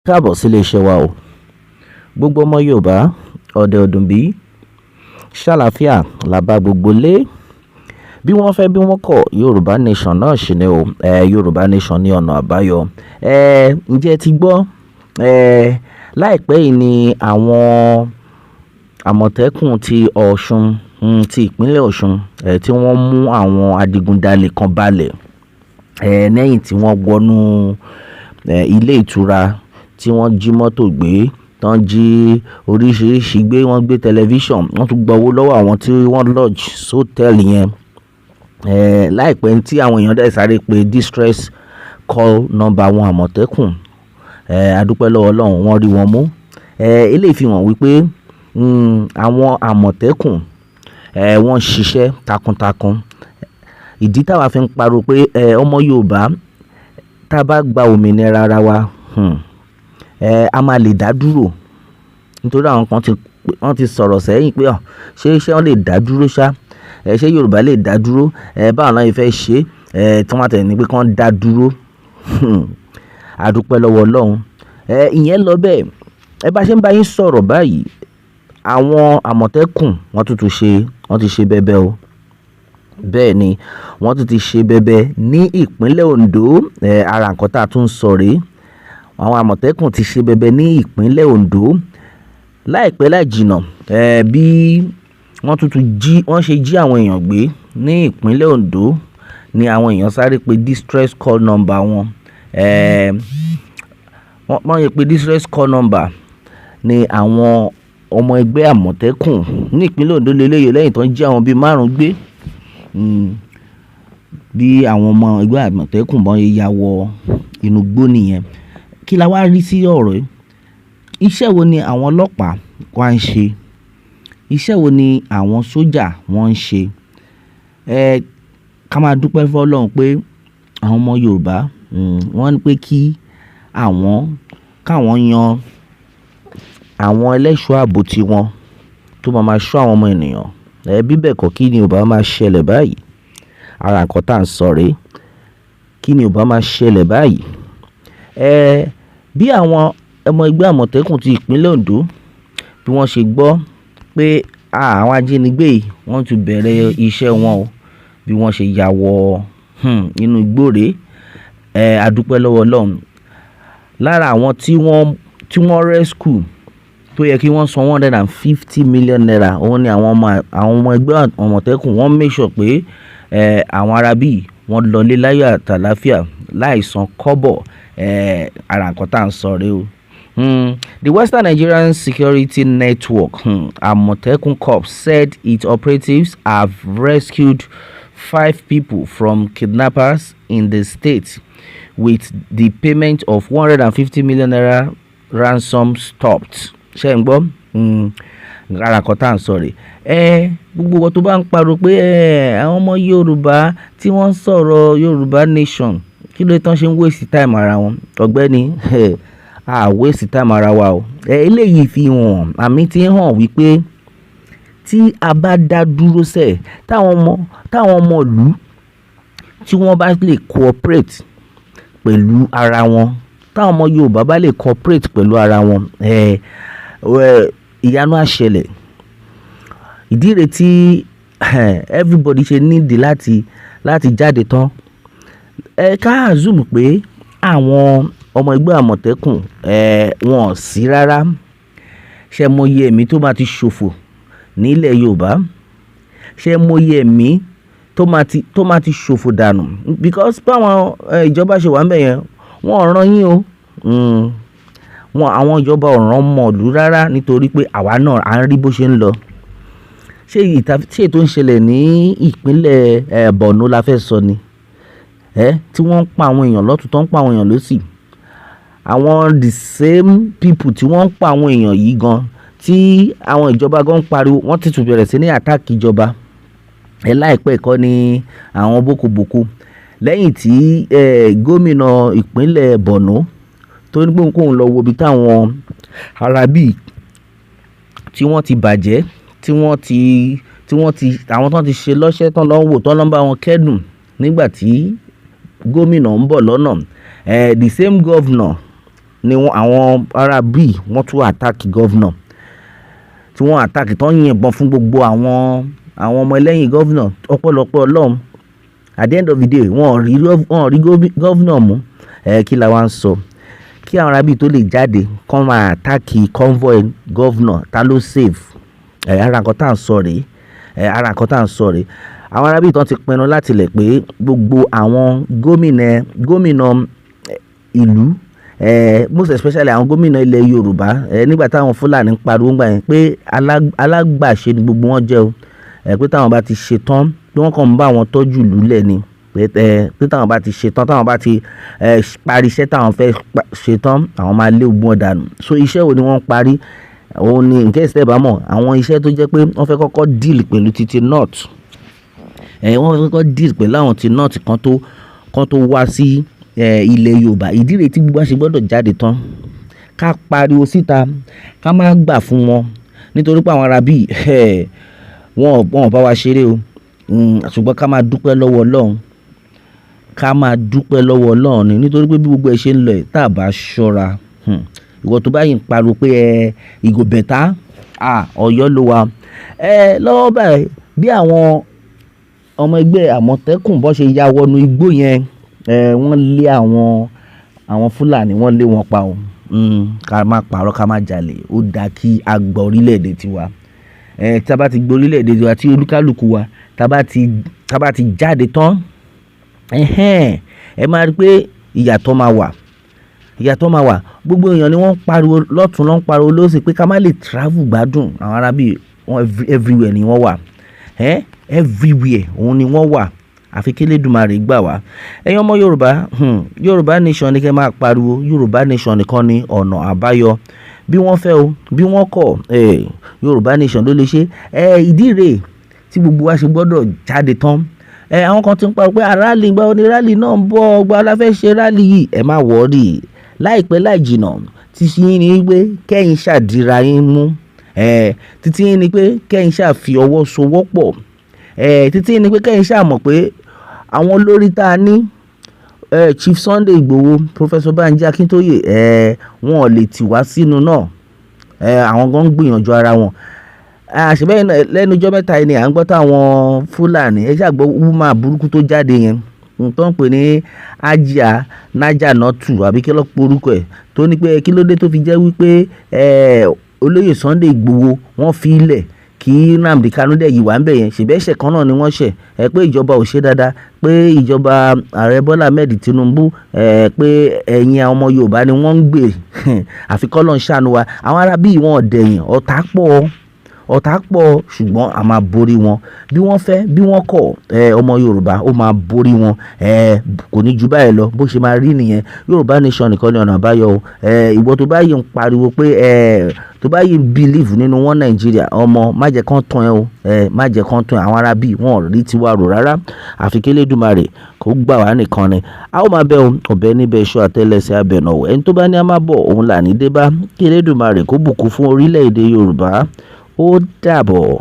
Káàbọ̀ sílé iṣẹ́ wa o. Gbogbo ọmọ Yorùbá, ọ̀dẹ̀ ọdún bí, ṣàlàáfíà là bá gbogbo lé. Bí wọ́n fẹ́ bí wọ́n kọ̀, Yorùbá Nation náà ṣì ni o. Yorùbá Nation ní ọ̀nà àbáyọ. Ǹjẹ́ ẹ ti gbọ́? Láìpẹ́ yìí ni àwọn Àmọ̀tẹ́kùn ti Ọ̀ṣun, ti ìpínlẹ̀ Ọ̀ṣun, tí wọ́n mú àwọn adigunjalè kan balẹ̀. Lẹ́yìn tí wọ́n wọnú ilé ìtura tí wọ́n jí mọ́tò gbé, tán jí oríṣìíríṣìí gbé, wọ́n gbé tẹlifíṣàn, wọ́n tún gba owó lọ́wọ́ àwọn tí wọ́n lodge sótẹ́ẹ̀lì yẹn. Láìpẹ́ tí àwọn èèyàn dẹ̀ sáré pé distress call number àwọn Àmọ̀tẹ́kùn. A dúpẹ́ lọ́wọ́ Ọlọ́run, wọ́n rí wọn mú. Eléyìí fi hàn wípé àwọn Àmọ̀tẹ́kùn, wọ́n ń ṣiṣẹ́ takuntakun. Ìdí táwa fi ń pariwo pé ọmọ Yorùbá, tá bá gba òmìnira ara wa, a máa lè dá dúró. Nítorí àwọn kan ti, wọ́n ti sọ̀rọ̀ sẹ́yìn pé ṣé wọ́n lè dá dúró ṣá? Ṣé Yorùbá lè dá dúró? Báwo ni wọ́n ṣe fẹ́ ṣe? Tí wọ́n bá tẹ̀ ní pé kí wọ́n dá dúró. A dúpẹ́ lọ́wọ́ Ọlọ́run. Ìyẹn lọ bẹ́ẹ̀. Ẹ bá ṣe ń bá yín sọ̀rọ̀ báyìí, àwọn Àmọ̀tẹ́kùn wọ́n tún ti ṣe, wọ́n ti ṣe bẹbẹ o. Bẹ́ẹ̀ ni, wọ́n tún ti ṣe bẹbẹ ní ìpínlẹ̀ Ondo. Ara nǹkan tí a tún ń sọ rèé. Àwọn Àmọ̀tẹ́kùn ti ṣe bẹbẹ ní ìpínlẹ̀ Ondo. Láìpẹ́ láì jìnnà, bí wọ́n tún ti jí, wọ́n ṣe jí àwọn èèyàn gbé ní ìpínlẹ̀ Ondo ni àwọn èèyàn sáré pé distress call number wọn. Wọ́n ṣe pé distress call number ni àwọn ọmọ ẹgbẹ́ Àmọ̀tẹ́kùn ní ìpínlẹ̀ Ondo lélẹ́yìí lẹ́yìn tó ń jí àwọn bíi márùn-ún gbé. Bí àwọn ọmọ ẹgbẹ́ Àmọ̀tẹ́kùn bọ́n ṣe ya wọ inú igbó nìyẹn. Kí la wá rí sí ọ̀rọ̀ yìí? Iṣẹ́ wo ni àwọn ọlọ́pàá wá ń ṣe? Iṣẹ́ wo ni àwọn sójà wọ́n ń ṣe? Ká máa dúpẹ́ fún Ọlọ́run pé àwọn ọmọ Yorùbá, wọ́n ní pé kí àwọn, káwọn yan àwọn ẹlẹ́ṣọ́ ààbò tí wọn tó máa máa ṣọ́ àwọn ọmọ ènìyàn. Bí bẹ́ẹ̀ kọ́, kí ni ò bá máa ṣẹlẹ̀ báyìí? Ara nǹkan tí à ń sọ rèé. Kí ni ò bá máa ṣẹlẹ̀ báyìí? Bí àwọn ọmọ ẹgbẹ́ Àmọ̀tẹ́kùn ti ìpínlẹ̀ Ondo bí wọ́n ṣe gbọ́ pé àwọn ajínigbé yìí wọ́n ti bẹ̀rẹ̀ iṣẹ́ wọn o. Bí wọ́n ṣe ya wọ inú igbó rèé. A dúpẹ́ lọ́wọ́ Ọlọ́run. Lára àwọn tí wọ́n rescue tó yẹ kí wọ́n san ₦150 million, òun ni àwọn ọmọ ẹgbẹ́ Àmọ̀tẹ́kùn wọ́n make sure pé àwọn ará bí wọ́n lọlé láyọ̀ àtàlàáfíà láì san kọ́bọ̀. Ara nǹkan tí à ń sọ rèé o. The Western Nigerian Security Network, Amotekun Corps, said its operatives have rescued five people from kidnappers in the state, with the payment of 150 million naira ransom stopped. Ṣé ń gbọ́? Ara nǹkan tí à ń sọ rèé. Gbogbo ìwọ tó bá ń pariwo pé àwọn ọmọ Yorùbá tí wọ́n ń sọ̀rọ̀ Yorùbá Nation, kí ló dé tán ṣe ń waste time ara wọn? Ọ̀gbẹ́ni, a waste time ara wa o. Eléyìí fi hàn, àmì tí ń hàn wípé tí a bá dá dúró sẹ̀, táwọn ọmọ ìlú tí wọ́n bá lè cooperate pẹ̀lú ara wọn, táwọn ọmọ Yorùbá bá lè cooperate pẹ̀lú ara wọn, ìyanu á ṣẹlẹ̀. Ìdí rẹ̀ tí everybody ṣe need láti jáde tán. Ká assume pé àwọn ọmọ ẹgbẹ́ Àmọ̀tẹ́kùn, wọn ò sí rárá. Ṣé ẹ mọye ẹ̀mí tó máa ti ṣòfò nílẹ̀ Yorùbá? Ṣé ẹ mọye ẹ̀mí tó máa ti ṣòfò dànù? Because báwọn ìjọba ṣe wà níbẹ̀ yẹn, wọ́n ò rán yín o. Àwọn ìjọba ò rán ọmọ ìlú rárá nítorí pé àwa náà à ń rí bó ṣe ń lọ. Ṣé èyí tó ń ṣẹlẹ̀ ní ìpínlẹ̀ Borno la fẹ́ sọ ni? Tí wọ́n ń pa àwọn èèyàn lọ́tùn, tó ń pa àwọn èèyàn lósì. Àwọn the same people tí wọ́n ń pa àwọn èèyàn yìí gan, tí àwọn ìjọba gan ń pariwo, wọ́n ti tún bẹ̀rẹ̀ sí ní attack ìjọba. Láìpẹ́ kọ́ ni àwọn Boko Boko. Lẹ́yìn tí gómìnà ìpínlẹ̀ Borno tó ní pé kóun lọ wo ibi táwọn ará bí tí wọ́n ti bàjẹ́, tí wọ́n ti àwọn tó ti ṣe lọ́ṣẹ́ tán lọ ń wò, tán lọ ń bá wọn kẹ́dùn nígbà tí gómìnà ń bọ̀ lọ́nà. The same governor ni Ni wọ́n, àwọn ará bíi wọ́n tún attack governor, tí wọ́n attack, tó ń yìnbọn fún gbogbo àwọn ọmọ ẹlẹ́yìn governor. Ọpẹ́lọpẹ́ Ọlọ́run, at the end of the day, wọ́n rí governor mú. Ẹ kí la wá ń sọ? Kí àwọn arábì tó lè jáde kán máa attack convoy governor, ta ló save ẹ? Ara nǹkan tá à ń sọ rèé. Ẹ ara nǹkan tá à ń sọ rèé. Àwọn arábì tán ti pinnu láti lẹ̀ pé gbogbo àwọn gómìnà ìlú, most especially àwọn gómìnà ilẹ̀ Yorùbá, nígbà táwọn Fúlàní ń pariwo ńgbà yẹn pé alágbàṣe ni gbogbo wọn jẹ́ o, pé táwọn bá ti ṣe tán, pé wọ́n kàn ń bá wọn tọ́jú ìlú lẹ̀ ni, pé táwọn bá ti ṣe tán, táwọn bá ti parí iṣẹ́ táwọn fẹ́ ṣe tán, àwọn máa lé ogun ọ̀dànù. So iṣẹ́ wo ni wọ́n ń parí? Òun ni, in case tẹ́ ẹ bá mọ̀, àwọn iṣẹ́ tó jẹ́ pé wọ́n fẹ́ kọ́kọ́ deal pẹ̀lú títí north. Wọ́n fẹ́ kọ́kọ́ deal pẹ̀lú àwọn ti north kan tó wá sí ilẹ̀ Yorùbá. Ìdí rèé tí gbogbo wa ṣe gbọ́dọ̀ jáde tán, ká pariwo síta, ká má gbà fún wọn, nítorí pé àwọn ará bíi wọn ò bá wa ṣeré o. Ṣùgbọ́n ká máa dúpẹ́ lọ́wọ́ Ọlọ́run, ká máa dúpẹ́ lọ́wọ́ Ọlọ́run ni, nítorí pé bí gbogbo ẹ ṣe ń lọ ẹ̀, tá a bá ṣọ́ra, ìwọ tó bá yìí ń pariwo pé ẹ e go better, ah, Ọ̀yọ́ ló wà ẹ lọ́wọ́ báyìí. Bí àwọn ọmọ ẹgbẹ́ Àmọ̀tẹ́kùn bó ṣe ya wọnú igbó yẹn, wọ́n lé àwọn Fúlàní, wọ́n lé wọn pa o. Ká má parọ́, ká má jalè, ó dáa kí a gba orílẹ̀-èdè tiwa. Tí a bá ti gba orílẹ̀-èdè tiwa, tí olúkálùkù wa tá bá ti jáde tán, ẹhẹ́n, ẹ máa rí pé ìyàtọ̀ máa wà, ìyàtọ̀ máa wà. Gbogbo èèyàn ni wọ́n ń pariwo lọ́tùn, ló ń pariwo lósì pé ká má lè travel gbádùn. Àwọn ará bíi wọ́n everywhere ni wọ́n wà, everywhere òun ni wọ́n wà, àfi kí Elédùmarè gbà wá. Ẹ̀yin ọmọ Yorùbá, Yorùbá nation ni kẹ́ máa pariwo. Yorùbá nation nìkan ni ọ̀nà àbáyọ. Bí wọ́n fẹ́ o, bí wọ́n kọ̀, Yorùbá nation ló lè ṣe. Ìdí rèé tí gbogbo wa ṣe gbọ́dọ̀ jáde tán. Àwọn kan ti ń pariwo pé rally gba oní rally náà ń bọ̀, gba la fẹ́ ṣe rally yìí. Ẹ má worry, láìpẹ́ láì jìnà, tí yín ni pé kẹ́yìn ṣàdíra yín mú, títí yín ni pé kẹ́yìn ṣàfi ọwọ́ sowọ́pọ̀, títí yín ni pé kẹ́yìn ṣàmọ̀ pé àwọn olórí tá a ní, Chief Sunday Igboho, Professor Banji Akintoye, wọn ò lè tì wá sínú náà. Àwọn gan ń gbìyànjú ara wọn. Àṣebẹ́yìn náà lẹ́nu ọjọ́ mẹ́ta yìí ni à ń gbọ́ táwọn Fúlàní, ẹ ṣáà gbọ́ woman burúkú tó jáde yẹn tó ń pè ní Hajia Najanatu àbí kí ló pe orúkọ ẹ̀, tó ní pé kí ló dé tó fi jẹ́ wípé olóyè Sunday Igboho wọ́n fi ilẹ̀ kí Nnamdi Kanu dẹ̀ yìí wà ń bẹ̀ yẹn, ṣèbí ẹ̀ṣẹ̀ kan náà ni wọ́n ṣẹ̀ ẹ, pé ìjọba ò ṣe dáadáa, pé ìjọba ààrẹ Bọ́lá Ahmed Tinubu, pé ẹ̀yin àwọn ọmọ Yorùbá ni wọ́n ń gbè, àfi k'Ọlọ́run ṣàánú wa. Àwọn ará bíi wọn ò dẹ̀yìn, ọ̀tá pọ̀, ọ̀tá pọ̀, ṣùgbọ́n a máa borí wọn. Bí wọ́n fẹ́, bí wọ́n kọ̀, ọmọ Yorùbá ó máa borí wọn. Kò ní ju báyìí lọ, bó ṣe máa rí nìyẹn. Yorùbá nation nìkan ni ọ̀nà àbáyọ o. Ìwọ tó bá yìí ń pariwo pé tó bá yìí ń believe nínú wọn Nàìjíríà, ọmọ, má jẹ́ kán tàn ẹ́ o. Má jẹ́ kán tàn ẹ́. Àwọn ará bíi wọn ò rí tiwa rò rárá, àfi kí Elédùmarè kó gbà wá nìkan ni. A ó máa bẹ o, ọ̀bẹ níbẹ̀ iṣu àtẹlẹsẹ̀ abẹ̀nàwò, ẹni tó bá ní a máa bọ̀ òun là ní dé bá. Kí Elédùmarè kó bùkún fún orílẹ̀-èdè Yorùbá. Ó dàbọ̀.